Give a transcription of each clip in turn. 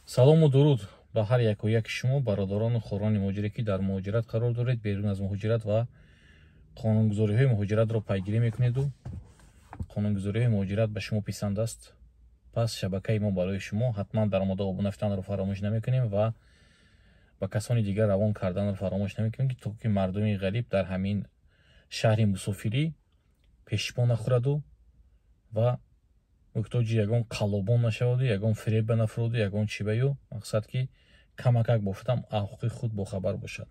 Салому дуруд ба ҳар яку яки шумо, бародарону хорони муҳоҷире, ки дар муҳоҷират қарор доред, берун аз муҳоҷират ва қонунгузориҳои муҳоҷиратро пайгирӣ мекунеду қонунгузориҳои муҳоҷират ба шумо писанд аст. Пас шабакаи мо барои шумо. Ҳатман даромада обуна шуданро фаромӯш намекунем ва ба касони дигар равон карданро фаромӯш намекунем, ки то ки мардуми ғариб дар ҳамин шаҳри мусофирӣ пешпо нахӯраду ва муҳтоҷи ягон қаллобон нашаваду, ягон фиреба нафуроду, ягон чибаю. Мақсад, ки камакак бошадам, ҳуқуқи худ бохабар бошад.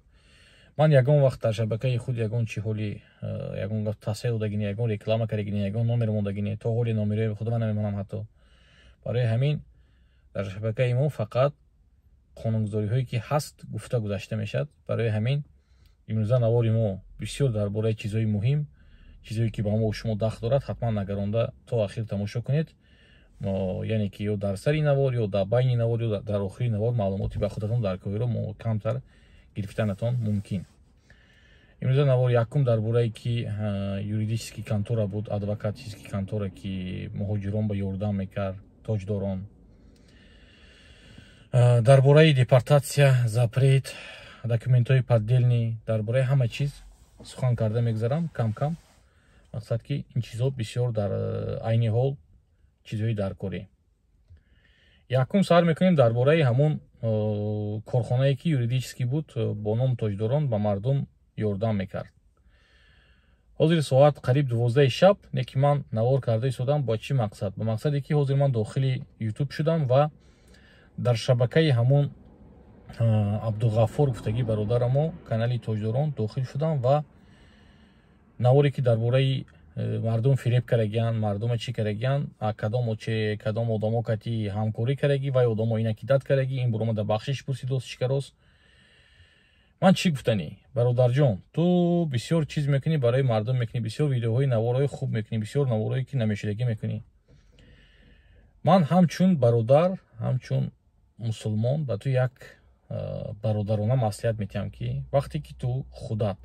Ман ягон вақт дар шабакаи худ ягон чи ҳоли ягон тавсия додагине, ягон реклама кардагине, ягон номер мондагине, то ҳоли номерои худама намемонам ҳатто. Барои ҳамин дар шабакаи мо фақат қонунгузориҳое ки ҳаст, гуфта гузашта мешавад. Барои ҳамин имрӯза навори мо бисёр дар бораи чизҳои муҳим, чизҳое ки ба мо шумо дахл дорад. Ҳатман нагаронда то ахир тамошо кунед, яъне ки ё дар сари навор, ё дар байни навор, ё дар охири навор маълумоти ба худатон дар кориро мо камтар гирифтанатон мумкин. Имрӯза навор якум дар бораи ки юридический контора буд, адвокатический контора, ки муҳоҷирон ба ёрдам мекард, тоҷдорон, дар бораи депортатсия, запрет, документҳои поддельный, дар бораи ҳама чиз сухан карда мегузарам кам кам. Мақсад, ки ин чизҳо бисёр дар айни ҳол чизҳои даркорӣ. Якум сар мекунем дар бораи ҳамон корхонае, ки юридический буд, бо ном тоҷдорон, ба мардум ёрдам мекард. Ҳозир соат қариб 12-и шаб, не ки ман навор карда истодам. Бо чӣ мақсад? Ба мақсаде ки ҳозир ман дохили Ютуб шудам ва дар шабакаи ҳамон Абдуғаффор гуфтагӣ бародарамо, канали тоҷдорон, дохил шудам ва наворе ки дар бораи мардум фиреб карагиян, мардума чӣ карагиян, кадом оче, кадом одамо кати ҳамкорӣ карагӣ, вай одамо ина кидать карагӣ, ин буромада бахшиш пурсидост, чӣ. Ман чӣ гуфтанӣ, бародарҷон? Ту бисёр чиз мекунӣ, барои мардум мекунӣ, бисёр видеоҳои, наворҳои хуб мекунӣ, бисёр наворҳое ки намешудагӣ мекунӣ. Ман ҳамчун бародар, ҳамчун мусулмон ба ту як бародарона маслиҳат метиҳам, ки вақте ки ту худат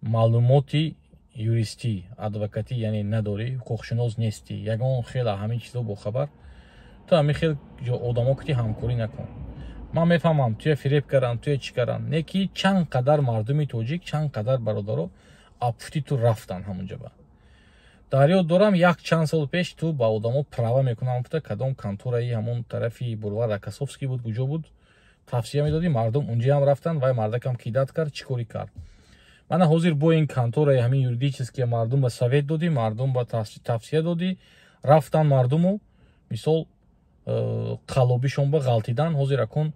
маълумоти юристӣ, адвокатӣ, яъне надорӣ, ҳуқуқшинос нестӣ, ягон хел ҳамин чизо бохабар, ту ҳамин хел одамо кати ҳамкорӣ накун. Ман мефаҳмам, туя фиреб кардам, туя чӣ кардам, не ки чанд қадар мардуми тоҷик, чанд қадар бародаро апфти ту рафтан ҳамунҷаба. Дар ёд дорам, як чанд сол пеш ту ба одамо права мекунам гуфта, кадом контораи ҳамон тарафи бульвар Рокоссовский буд, куҷо буд, тавсия медодӣ, мардум унҷаам рафтанд, вай мардакам кидать кард, чӣ корӣ кард. Мана ҳозир бо ин контораи ҳамин юридический мардум ба совет додӣ, мардум ба тавсия додӣ, рафтан мардуму мисол қаллобишон ба ғалтидан. Ҳозир акун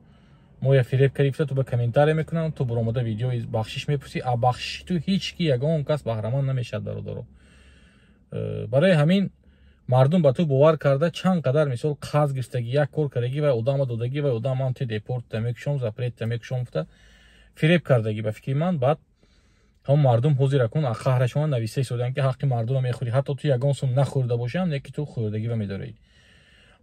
моя фиреб кардӣ, ту ба комментария мекунам, ту буромада видеои бахшиш мепурсӣ. А бахшиши ту ҳеҷ ки ягон кас баҳраманд намешавад, бародаро. Барои ҳамин мардум ба ту бовар карда, чанд қадар мисол қарз гирифтагӣ, як кор кардагӣ, вай одама додагӣ, вай одам ман ту депорт мекушом, запрет мекушом гуфта фиреб кардагӣ. Ба фикри ман, баъд ҳамон мардум ҳозир акун қаҳрашона нависта истодаанд, ки ҳаққи мардумро мехӯрӣ. Ҳатто ту ягон сум нахӯрда бошиам, не ки ту хӯрдагиро медорӣ.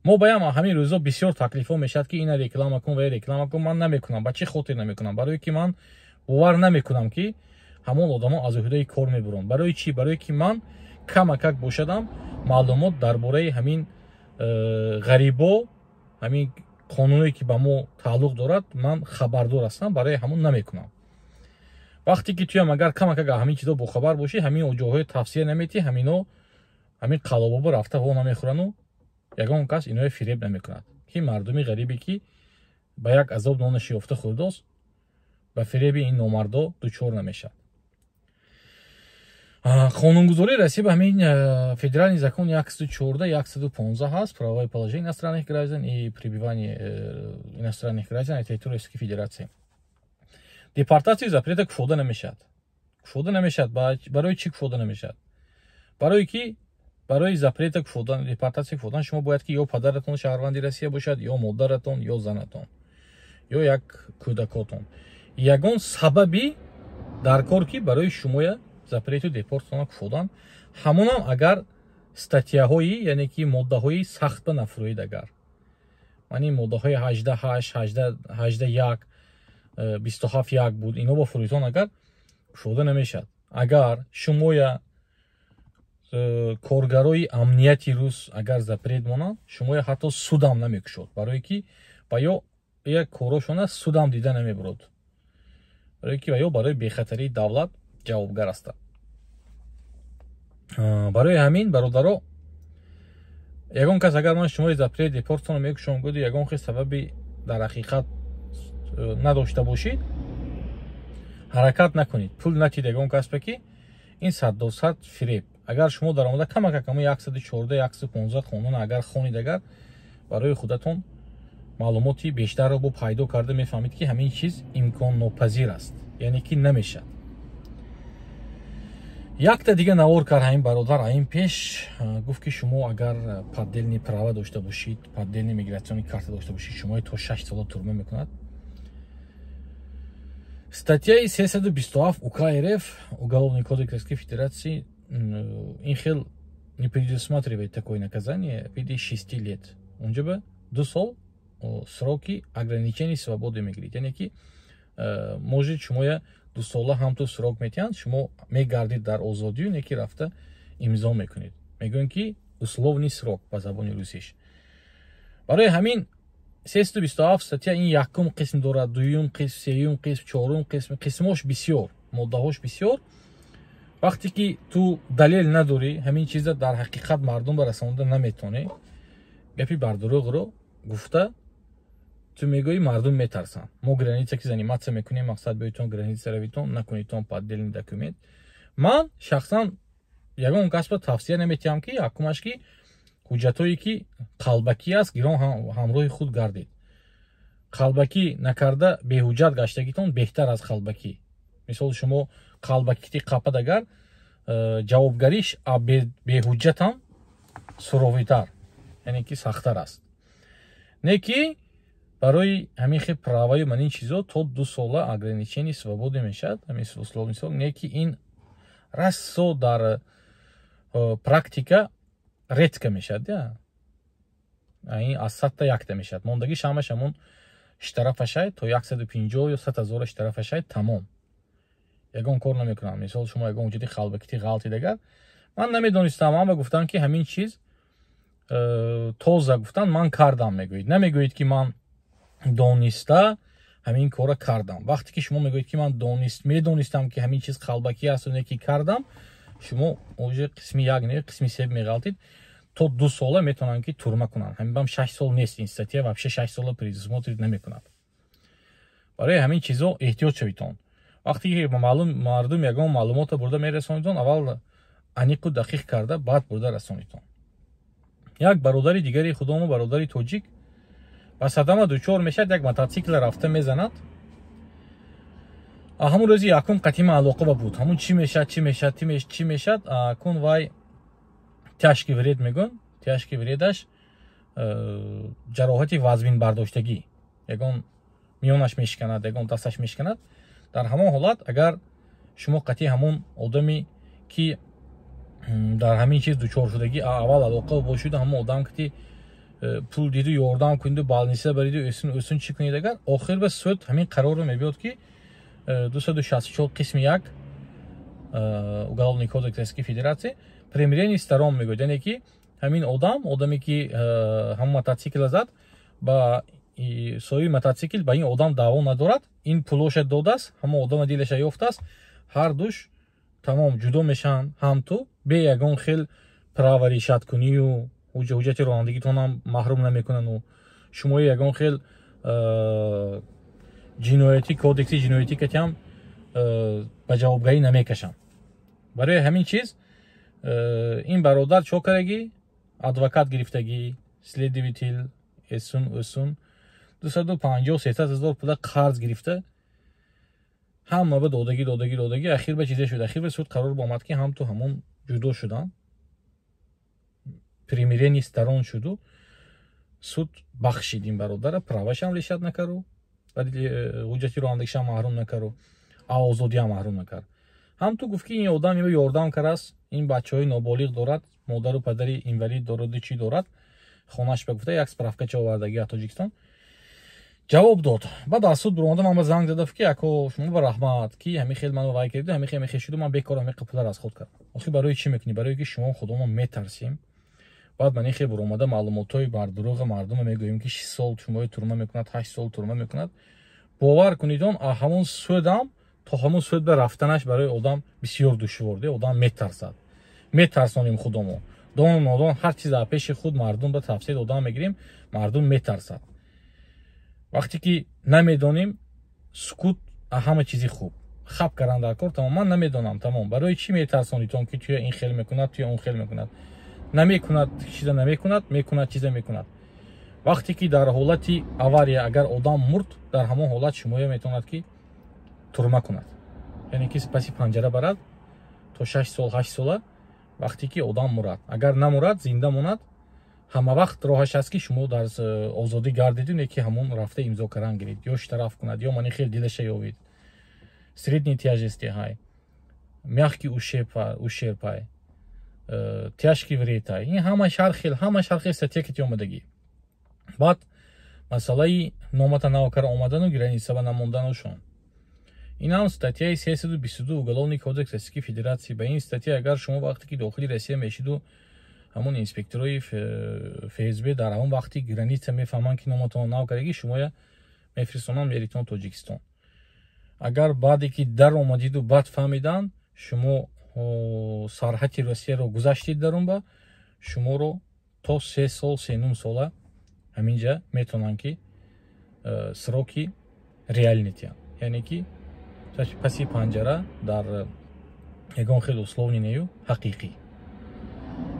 Мо баям ҳамин рӯзо бисёр таклифҳо мешавад, ки ина реклама кун ва реклама кун. Ман намекунам. Ба чӣ хотир намекунам? Барое ки ман бовар намекунам, ки ҳамон одамо аз уҳдаи кор мебуранд. Барои чӣ? Барое ки ман камакак бошадам маълумот дар бораи ҳамин ғарибо, ҳамин қонуне ки ба мо тааллуқ дорад, ман хабардор ҳастам. Барои ҳамон намекунам. Вақте ки туям агар камакак ҳамин чизо бохабар бошӣ, ҳамин ҷоҳои тавсия наметӣ, ҳамино ҳамин қаллобобо рафта во намехӯрану ягон кас иное фиреб намекунад, ки мардуми ғарибе, ки ба як азоб нонаши ёфта хӯрдост, ба фиреби ин номардо дучор намешавад. Қонунгузории Россия ба ҳамин федеральный закон 114, 115 ҳаст, правовое положение иностранных граждан и пребывание иностранных граждан на территории Российской Федерации. Депортатсияи запрета кушода намешавад, кушода намешавад. Барои чӣ кушода намешавад? Барое ки барои запрета кушодан, депортатсия кушодан, шумо бояд ки ё падаратон шаҳрванди Россия бошад, ё модаратон, ё занатон, ё як кӯдакотон. Ягон сабаби дар кор, ки барои шумоя запрету депортатона кушодан. Ҳамонам агар статьяҳои, яъне ки моддаҳои сахт ба нафурӯед. Агар ман ин моддаҳои 18.8, 18.1, 27.1 буд, ино бо фурӯитон агар кушода намешавад. Агар шумоя Коргарои амнияти рус агар запрет монанд, шумо ҳатто судам намекушод, барое ки ва ё як корошона судам дида намебурод, барое ки ва ё барои бехатарии давлат ҷавобгар ҳастанд. Барои ҳамин, бародаро, ягон кас агар ман шумои запрет депортатонро мекушом гуди, ягон хел сабаби дар ҳақиқат надошта бошид, ҳаракат накунед, пул натид ягон касбе, ки ин саддосад фиреб. Агар шумо даромада камакак 114, 115 қонун агар хонид, агар барои худатон маълумоти бештарро бо пайдо карда мефаҳмед, ки ҳамин чиз имконнопазир аст, яъне ки намешавад. Якта дига навор кард ҳамин бародар. Ҳамин пеш гуфт, ки шумо агар поддельный права дошта бошид, поддельный миграционный карта дошта бошид, шумои то 6 сола турма мекунад. Статьяи 327 УК РФ, Уголовный кодекс Российской Федерации, ин хел не предусматривает такое наказание в виде 6 лет. Унҷа 2 сол сроки ограничения свободы мегирид, яъне ки может шумоя 2 сола ҳамту срок метиҳанд, шумо мегардид дар озодию, не ки рафта имзо мекунед. Мегӯем, ки условный срок ба забони русиш. Барои ҳамин 327 статья ин якум қисм дорад, дуюм қисм, сеюм қисм, чорум қисм, қисмош бисёр, моддаҳош бисёр. Вақте ки ту далел надорӣ, ҳамин чиза дар ҳақиқат мардум ба расонда наметонӣ, гапи бардурӯғро гуфта ту мегӯӣ, мардум метарсанд. Мо граница ки заниматься мекунем, мақсад биёитон граница равитон, накунитон поддельный документ. Ман шахсан ягон касба тавсия наметиҳам, ки якумаш, ки ҳуҷҷатҳое ки қалбакӣ аст, гирон ҳамроҳи худ гардед. Қалбакӣ накарда беҳуҷҷат гаштагитон беҳтар аз қалбакӣ. Мисол, шумо қалбакити қапад агар, ҷавобгариш беҳуҷҷатам суровитар, яъне ки сахттар аст. Не ки барои ҳамин хел праваю ман ин чизо то 2 сола ограничение свободы мешавад, ҳамин условный срок. Не ки ин расо дар практика редко мешавад, ин аз 100-та якта мешавад. Мондагиш ҳамаш ҳамон штрафашай, то 150 ё 100 000 штрафашай, тамом, ягон кор намекунам. Мисол, шумо ягон ҳуҷҷати қалбакити ғалтид агар, ман намедонистам, ман ба гуфтам, ки ҳамин чиз тоза гуфтан ман кардам мегӯед, намегӯед, ки ман дониста ҳамин корро кардам. Вақте ки шумо мегӯед, ки ман медонистам, ки ҳамин чиз қалбакӣ асту не ки кардам, шумо уже қисми як не, қисми се меғалтид, то 2 сола метавонанд, ки турма кунанд. Ҳамин бам 6 сол нест, ин статья вообще 6 сола предусмотреть намекунад. Барои ҳамин чизо эҳтиёт шавитон. Вақте ки мардум ягон маълумотро бурда мерасонидон, аввал аниқу дақиқ карда, баъд бурда расонитон. Як бародари дигари худомо, бародари тоҷик, ба садама дучор мешавад, як мототсикл рафта мезанад. Ҳамун рӯзи якум қатима алоқа ба буд, ҳамун чӣ мешавад, чӣ мешавад, чӣ мешавад. Кун вай тяжкий вред мегӯн, тяжкий вредаш ҷароҳати вазмин бардоштагӣ, ягон миёнаш мешиканад, ягон дасташ мешиканад. Дар ҳамон ҳолат агар шумо қатъи ҳамон одаме, ки дар ҳамин чиз дучор шудагӣ, аввал алоқа бошиду, ҳамон одам ки пул диду, ёрдам куниду, больница бариду, өсун өсун чӣ кунед агар, охир ба суд ҳамин қарорро мебиёд, ки 264 қисми 1 Уголовный кодекс Российской Федерации примирение сторон мегӯяд, яъне ки ҳамин одам, одаме ки ҳамон мототсикла зад, ба соҳиби мототсикл ба ин одам даъво надорад, ин пулоша додааст, ҳамон одама дилаша ёфтааст, ҳар душ тамом ҷудо мешаванд. Ҳам ту бе ягон хел права лишать кунию ҳуҷҷати ронандагитонам маҳрум намекунану шумои ягон хел ҷиноятӣ, кодекси ҷиноятӣ катиам ба ҷавобгарӣ намекашанд. Барои ҳамин чиз ин бародар чо кардагӣ? Адвокат гирифтагӣ, следователь, эсун өсун, 250, 300 ҳазор пула қарз гирифта, ҳама ба додагӣ, додагӣ, додагӣ. Ахир ба чизе шуд? Ахир ба суд қарор омад, ки ҳам ту ҳамон ҷудо шуданд, примирение сторон шуду, суд бахшид ин бародара, правашам лишать накару, ҳуҷҷати ронандагишам маҳрум накару, озодиам маҳрум накард. Ҳам ту гуфт, ки ин одам ё ёрдам кардааст, ин бачаҳои ноболиғ дорад, модару падари инвалид дораду чӣ дорад, хонаш ба гуфта як справка ча овардагӣ аз Тоҷикистон. Ҷавоб дод. Баъд аз суд буромада, ман ба занг задав, ки ако, шумо ба раҳмат, ки ҳамин хел ману вай кардиду, ҳамин хел, ҳамин хел шуду, ман бекор ҳамин пула расход кардам. Охи, барои чӣ мекунӣ? Барое ки шумо худомо метарсем. Баъд ман ин хел буромада, маълумотҳои бардурӯға мардума мегӯем, ки 6 сол шумои турма мекунад, 8 сол турма мекунад. Бовар кунед, он ҳамон судам то ҳамон суд ба рафтанаш барои одам бисёр душвор де, одам метарсад. Метарсонем худомо, дону нодон ҳар чиз дар пеши худ мардум ба тавсия одам мегирем, мардум метарсад. Вақте ки намедонем, сукут ҳама чизи хуб, хаб кардан дар кор, тамом. Ман намедонам, тамом. Барои чӣ метарсонитон, ки туя ин хел мекунад, туя он хел мекунад? Намекунад, чиза намекунад, мекунад, чиза мекунад. Вақте ки дар ҳолати авария агар одам мурд, дар ҳамон ҳолат шумоя метавонад, ки турма кунад, яъне ки паси панҷара барад то 6 сол, 8 сола. Вақте ки одам мурад, агар намурад, зинда монад, ҳама вақт роҳаш аст, ки шумо дар озодӣ гардиду, не ки ҳамон рафта имзо кардан гиред, ё штраф кунад, ё мани хел дилаша ёвид. Средней тяжести ҳай, мягкий ущерб ҳай, тяжкий вред ҳай, ин ҳамаш ҳар хел, ҳамаш ҳар хел статья ки омадагӣ. Баъд масъалаи номата нав кара омадану граница ба намонданушон, ин ҳам статьяи 322 Уголовный кодекс Российской Федерации. Ба ин статья агар шумо вақте ки дохили Россия мешиду, ҳамон инспекторои ФСБ дар ҳамон вақти граница мефаҳманд, ки номатон нав кардагӣ, шумоя мефиристонанд, меритон Тоҷикистон. Агар баъде ки дар омадиду баъд фаҳмиданд, шумо сарҳати Россияро гузаштид, дарунба шуморо то 3 сол, 3,5 сола ҳаминҷа метавонанд, ки сроки реальный тиҳанд, яъне ки паси панҷара дар ягон хел условный нею, ҳақиқӣ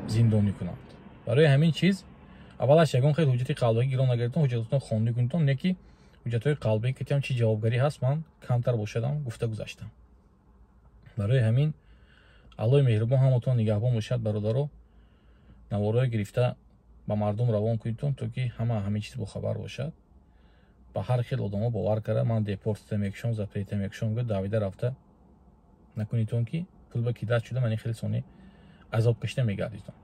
зиндонӣ кунанд. Барои ҳамин чиз аввалаш ягон хел ҳуҷҷати қалбагӣ гирон нагиртон, ҳуҷҷатотон хонӣ кунитон, не ки ҳуҷҷатҳои қалбагӣ китиам чӣ ҷавобгарӣ ҳаст, ман камтар бошадам гуфта гузаштам. Барои ҳамин Аллоҳи меҳрубон ҳаматон нигаҳбон бошад. Бародаро, наворое гирифта ба мардум равон кунитон, то ки ҳама ҳамин чиз бохабар бошад. Ба ҳар хел одамо бовар карда, ман депортата мекушам, запрета мекушам, гӯ давида рафта накунитон, ки пул ба кидат шуда, мани хеле сони азоб кашида мегардитон.